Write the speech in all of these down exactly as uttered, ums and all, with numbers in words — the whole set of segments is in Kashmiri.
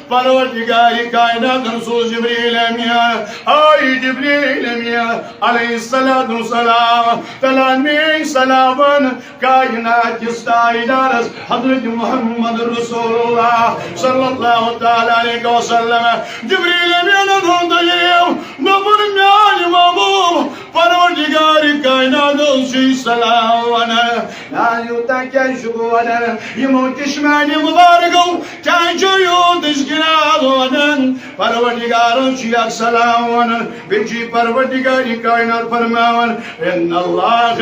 پروردگار کائناتن سوز جبریل امین۔ اے جبریل امین علیہ الصلوۃ والسلام، تلان میٲنۍ سلامن کائنات کِس تاجدارس حضرت محمد رسول اللہ صلی اللہ تعالیٰ علیہ وسلم۔ جبریل امینن ہُنٛد دٔلیٖل، دوٚپُن، میانہِ محبوب، پروردگار کائنات چھُے سلام ونان۔ نہ یوٗتاہ کیٛازِ چھُکھ ونان؟ یِمو چشمانِ مبارکو کیٛازِ چھُ یوٗت اشکیاز ونان؟ پروردگارن چھُ اکھ سلام ونان، بیٚیہِ چھُ پروردگار کائنات فرماوان، ان اللہ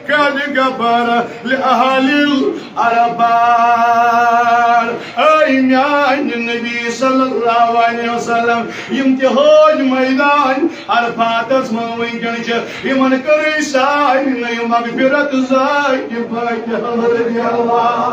قد غفر لأہل عرفات۔ اے میانہِ نبی صلی اللہ علیہ وسلم، یِم تہِ حٲج میدان عرفاتس منٛز وٕنکیٚن چھِ، یِمن کٔرٕے سارنٕے مغفرت ذاتِ پاک حضرت اللہ۔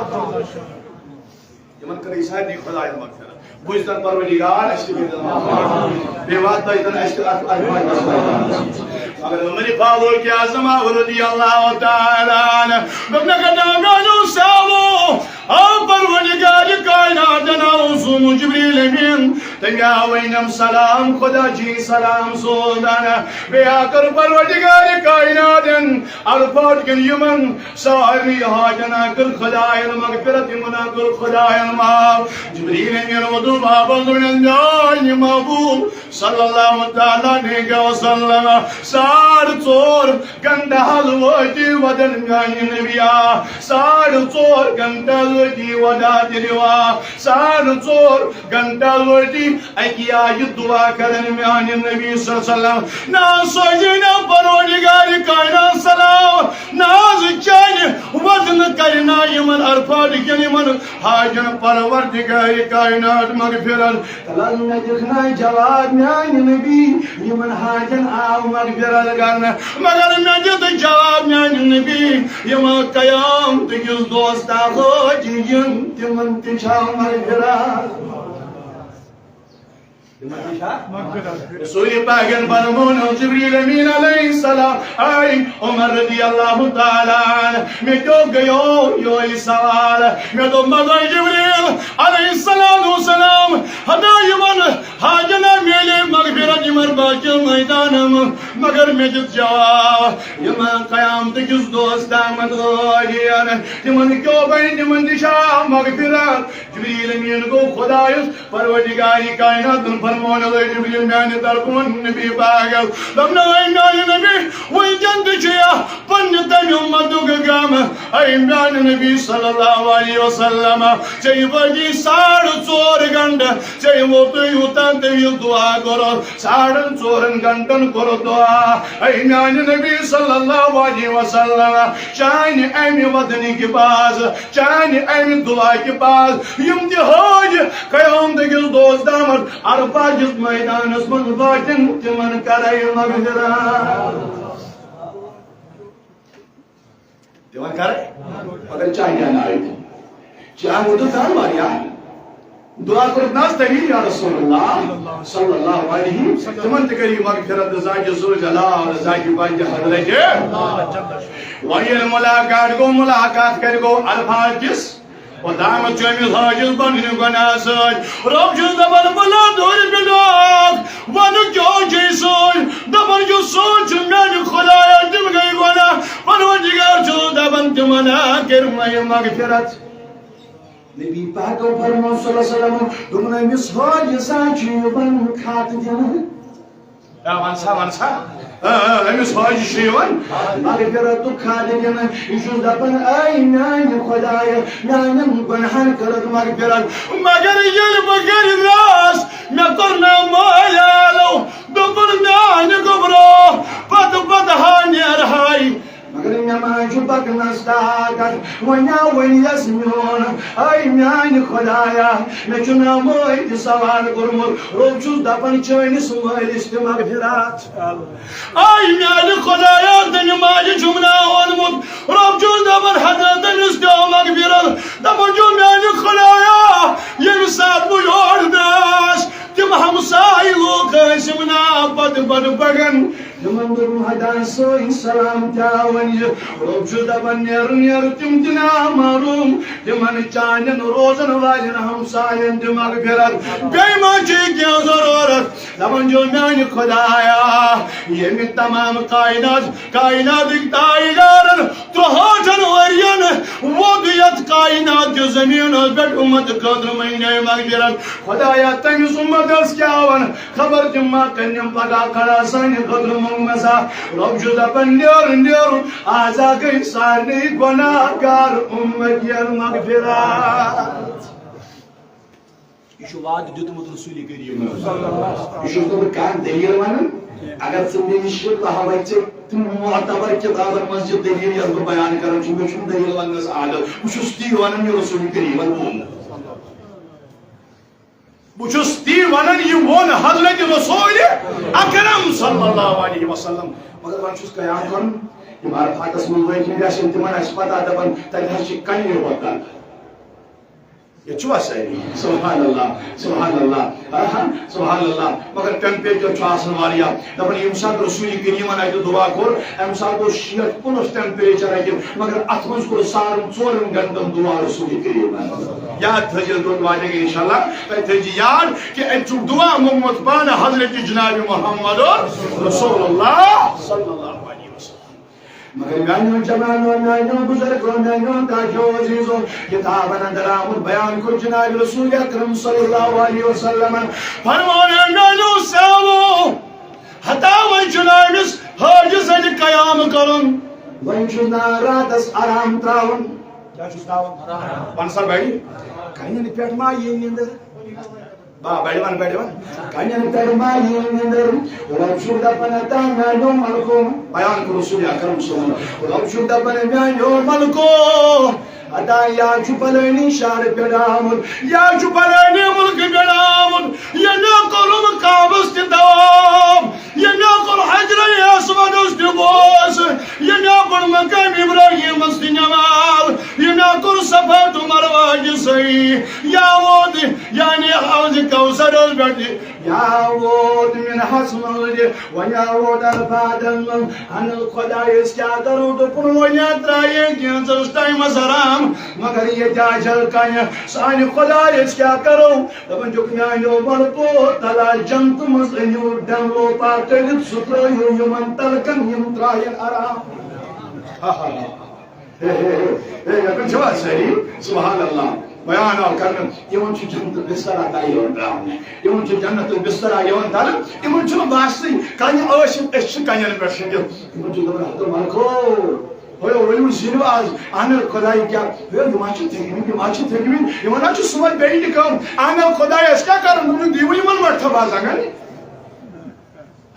یِمن کٔرٕے سارنٕے خدایَن مغفرت۔ بوٗزتن پروردگار، اَسہِ تہِ کٔرِتن مغفرت۔ بیٚیہِ واتنٲیتن اَسہِ تہِ اَتھ عرفاتس منٛز۔ مگر عمر فاروق اعظم رضی اللہ تعالیٰ عنہ دوٚپ، مےٚ کَتہِ آو میٛانیو سالو، آو پروردگار کائناتن، آو سوٗزمُت جبریل امین، تٔمۍ آو ؤنِم سلام، خدا جی سلام سوزان۔ بیٚیہِ آو کٔر پروردگار کائناتن عرفات کٮ۪ن یِمن سارنٕے حاجن کٔر خدایَن مغفرت، یِمن کٔر خدایَن معاف۔ جبریل امین ووٚتھُن واپس، دوٚپُن، میٛانہِ محبوب صلی اللہ تعالیٰ علیہ وسلم، ساڑ ژور گھنٹہٕ حظ وٲتی وۄدن میٛانہِ نبی آ، ساڑ ژور گھنٹہٕ حظ وٲتی وۄدا دِلوا، ساڑ ژور گھنٹہٕ حظ وٲتی اکی آیہِ دعا کرن میٛانہِ نبی صلی اللہ علیہ وسلم۔ نہ سوزی نہ پروردگار کائنات سلام، نہ حظ چانہِ وۄدنہٕ کرِ نہ یِمن عرفات کٮ۪ن یِمن حاجن پروردگار کائنات مغفرت۔ تلن مےٚ دِکھ نہ جواب میٛانہِ نبی، یِمن حاجن آو مغفرت کرنہٕ، مگر مےٚ دیُت جواب میٛانہِ نبی، یِم قیامتہٕ کِس دۄہس تام حٲجی یِن، تِمن تہِ چھا مغفرت؟ تِمن تہِ چھا؟ رسول پاکن فرمون جبریل امین علیہ السلام، اے عمر رضی اللہ تعالیٰ عنہ، مےٚ کیٛاہ گٔیو یِہوٚے سوال؟ مےٚ دوٚپ، مگر جبریل علیہ السلام، ہتا یِمن حاجن میلے مغفرت یِمن باقین میدانن، مگر مےٚ دیُت جواب، یِم قیامتہٕ کِس دۄہس تامتھ حٲجی یِن، تِمن کیٛاہ بنہِ؟ تِمن تہِ چھا مغفرت؟ جبریل امین گوٚو خدایس پروردگار کائناتن فرمون، اے جبریل، میانہِ طرفہٕ ووٚن نبی پاکس، دوٚپنس، اے میانہِ نبی، وٕنکیٚن تہِ چھُ یا پننہِ تمہِ امتُک غم۔ اے میانہِ نبی صلی اللہ علیہ وسلم، ژےٚ وٲتی ساڑ ژور گھنٹہٕ، ژےٚ ووتُے یوٗتاہ طویل دعا کوٚرُتھ، ساڑن ژورن گھنٹن کوٚرُتھ دعا۔ اے میانہِ نبی صلی اللہ علیہ وسلم، چانہِ امہِ وطنہِ کہِ باز، چانہِ امہِ دعا کہِ باز، یِم تہِ حٲج قیامتہٕ کِس دۄہس تامتھ عرفہ کِس میدانس منٛز واتن، تِمن کرے مغفرت۔ تِمن کرے؟ مگر چاہے کیٛاہ نہ آیہِ تِم۔ چاہے ووٚتُکھ تام واریاہ۔ دعا کوٚرُکھ نہ حظ تٔمۍ، یا رسول اللہ صلی اللہ علیہ وسلم۔ تِمن تہِ کٔرِو مغفرت ذاتِ ذوالجلال، ذاتِ پاک حضرت۔ وۄنۍ ییٚلہِ ملاقات گوٚو، ملاقات کَتہِ گوٚو؟ عرفات کِس۔ خۄداوند چھُ أمِس حٲجِس پننہِ گۄناہ سۭتۍ۔ رۄب چھُس دپان، بہٕ لا دوٗرِ پٮ۪ٹھ اکھ۔ وَنہٕ کیٛاہ چھُے سۭتۍ؟ دپان چھُ، سۭتۍ چھُ میانہِ خۄدایا، تِم گٔے گۄناہ۔ پروردگار چھُس دپان، تِمن ہا کٔرۍ مےٚ مغفرت۔ نبی پاکو فرموو صلی اللہ علیہ وسلم، دوٚپُن، أمِس حٲجِس ہا چھُ یِوان خط دِنہٕ۔ آ، وَن سا، وَن سا۔ آ، آ، أمِس حٲجِس چھُ یِوان مغفرتُک خط دِنہٕ۔ یہِ چھُس دَپان، اے میٛانہِ خۄدایہِ، میٛانٮ۪ن گۄناہَن کٔرٕکھ مغفرت۔ مگر ییٚلہِ بہٕ گَرِ درٛاس، مےٚ کوٚر نہ مٲلۍ آلو، دوٚپُن، میٛانہِ گوٚبرو، پَتہٕ، پَتہٕ ہا نیرہاے۔ مگر مےٚ ما چھُ پکنس طاقت، وۄنۍ آو وۄنۍ یَس میون۔ اے میانہِ خۄدایا، مےٚ چھُ نہ مٲلۍ تہِ سوال کوٚرمُت۔ رۄب چھُس دپان، چٲنِس مٲلِس تہِ مغفرت۔ اے میانہِ خۄدایا، تٔمۍ ماجہِ چھُم ناو اوٚنمُت۔ رۄب چھُس دپان، حضرت تٔمِس تہِ آو مغفرت۔ دپان چھُ، میانہِ خۄدایا، ییٚمہِ ساتہٕ بہٕ یور درٛاس، تِم ہمسایہِ لوٗکھ ٲسِم نا پتہٕ پتہٕ پکان۔ تِمن دوٚپُن، ہتان سٲنۍ سلام تہِ آو وۄنۍ یہِ۔ رۄب چھُ دپان، نیر، نیر، تِم تہِ نا محروم، تِمن چانٮ۪ن روزن والٮ۪ن ہمساین تہِ مغفرت۔ بیٚیہِ ما چھِ کینٛہہ ضروٗرت؟ دپان چھُ، میانہِ خدایا، ییٚمہِ تمام کائنات، کائناتٕکۍ تاجدارن ترٛہٲٹھن ؤرین ووٚد یتھ کائنات کِس زمینس پٮ۪ٹھ امت خٲطرٕ منگنے مغفرت۔ خدایا، تٔمِس امتس کیٛاہ ون؟ خبر تِم ما کرن پگاہ کھڑا سانہِ خٲطرٕ منٛگمسا۔ رۄب چھُ دپان، نیرُن، نیرُن، آزا گٔے سارنٕے گۄناہ گار امتین مغفرت۔ یہِ چھُ وعدٕ دیُتمُت رسول کریٖمن۔ یہِ چھُس نہٕ بہٕ کانٛہہ دٔلیٖل ونان۔ اگر ژٕ مےٚ نِش یہِ، بہٕ ہاوے ژےٚ تِم معتبر کِتابن منٛز یہِ دٔلیٖل یۄس بہٕ بیان کران چھُس، مےٚ چھُنہٕ دٔلیٖل وننس عادت۔ بہٕ چھُس تی ونان، یہِ رسول کریٖمن ووٚن۔ بہٕ چھُس تی ونان، یہِ ووٚن حضرت رسول اکرم صلی اللہ علیہ وسلم۔ مگر وۄنۍ چھُس قیام کرُن، یِم عرفاتس منٛز وٲتۍ مٕتۍ آسن، تِمن آسہِ پتہ، دپان، تتہِ حظ چھِ کنہِ یوت دگ۔ ییٚتہِ چھُوا سٲری؟ سبحان اللہ، سبحان اللہ، آہا، سبحان اللہ۔ مگر ٹیمپریچر چھُ آسان واریاہ۔ دپان، ییٚمہِ ساتہٕ رسول کریٖمن اتہِ دعا کوٚر، امہِ ساتہٕ اوس شیٹھ پلس ٹیمپریچر اتہِ، مگر اتھ منٛز کوٚر سارن ژورن گھنٹن دعا رسول کریٖمن۔ یاد تھٲیزیو، دۄن واجن انشاءاللہ، تُہۍ تھٲیزِ یاد کہِ أمۍ چھُ دعا موٚنگمُت پانہٕ حضرت جناب محمد رسول اللہ صلی اللہ علیہ وسلم۔ مگر میانیو جوانو، میانیو بزرگو، میانیو تاجو عزیزو، کتابن اندر آمُت بیان کوٚر جناب رسول اکرم صلی اللہ علیہ وسلم۔ فرمانے میانیو سیاحو، ہتا وۄنۍ چھُنہٕ أمِس حٲجِس اَتہِ قیام کرُن۔ وۄنۍ چھُنہٕ راتس آرام تراوُن۔ کیٛاہ چھُس تراوُن؟ پنسر بڑِ۔ کنٮ۪ن پٮ۪ٹھ ما یی نِندٕر؟ با، بڑِ وَن، بڑِ وَن۔ کنٮ۪ن پٮ۪ٹھ ما یی نِندٕر؟ رۄب چھُ دپان، ہتا میانیو ملکو۔ بیان کوٚر رسول اکرم صلی اللہ علیہ وسلم۔ رۄب چھُ دپان، میانیو ملکو، ہتا یا چھُ فلٲنی شہرٕ پٮ۪ٹھ آمُت، یا چھُ فلٲنی مُلکہٕ پٮ۪ٹھ آمُت، ییٚمۍ کوٚرُم کعبس تہِ طواف، ییٚمۍ کوٚر حجر اسودس تہِ بوس، ییٚمۍ کوٚر مقام ابراہیمس تہِ نماز، ییٚمۍ کوٚر صفا تہٕ مروہ تہِ سعی، یا ووت یعنی حوض کوثرس پٮ۪ٹھ، یا ووت منحس منٛز تہِ، وۄنۍ ووت عرفاتن منٛز۔ اہن خدایس کیٛاہ کرو؟ دوٚپُن، وۄنۍ ہا ترٛایے کینٛژس ٹایمس آرام، مگر ییٚتہِ آسہِ ہا کنہِ۔ سانہِ خدایس کیٛاہ کرو؟ دپان چھُکھ، میانیو ملکو، تلا جنتہٕ منٛز أنِو ڈنلوپا کٔڑِتھ، سُہ ترٲیِو یِمن تلکن، یِم ترٛاین آرام۔ ہے، ہے، ہے، ہے، یپٲرۍ چھِوا سٲری؟ سبحان اللہ۔ بیان آو کرنہٕ، یِمن چھُ جنتُک بستر عطا یِوان ترٛاونہٕ۔ یِمن چھُ جنتُک بستر یِوان ترٛاونہٕ۔ یِمن چھُنہٕ باسنٕے، کنہِ ٲسِتھ، أسۍ چھِ کنٮ۪ن پٮ۪ٹھ شٔنگِتھ۔ یِمن چھُ دپان، ہتو ملکو، ہیو، ؤلِو زیٖنِو آز۔ اہن خداے کیٛاہ؟ ہیو، یِم ہا چھِ تھٔکمٕتۍ، یِم ہا چھِ تھٔکمٕتۍ۔ یِمن ہا چھُ صُبحن بیٚیہِ تہِ کٲم۔ اہن خداے، اَسہِ کیٛاہ کرُن؟ دوٚپُن، دِیِو یِمن مٹھا بازا گنٛڈِ۔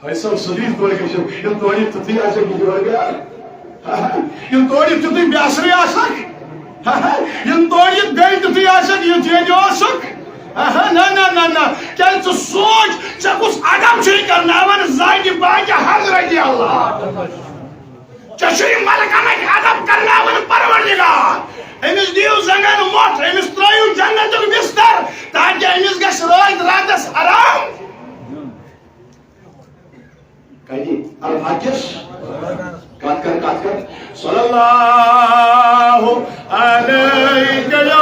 ہے صٲب، سیوٚدُے تورِ گٔژھِو۔ یِم تورِ تیُتھُے آسٮ۪کھ یہِ یورٕ بیٛاکھ۔ یِم تورِ تیُتھُے بے اثرٕے آسَکھ۔ یِم تورِ یہِ بیٚیہِ تیُتھُے آسٮ۪کھ، یُتھ ییٚتہِ اوسُکھ۔ نہ، نہ، نہ، نہ۔ کیٛازِ ژٕ سونٛچ، ژےٚ کُس ادب چھُے کرناوان ذاتِ پاکہِ حضرتِ اللہ؟ ژےٚ چھُے ملکمٕکۍ ادب کرناوان پروردگار۔ أمِس دِیِو زنٛگن مۄٹھ، أمِس ترٛٲیِو جنتُک بستر، تاکہِ أمِس گژھِ رٲتۍ راتس آرام۔ کَتہِ؟ الفاتِحَس۔ کَتھ کَر، کَتھ کَر۔ صلی اللہ علیک یا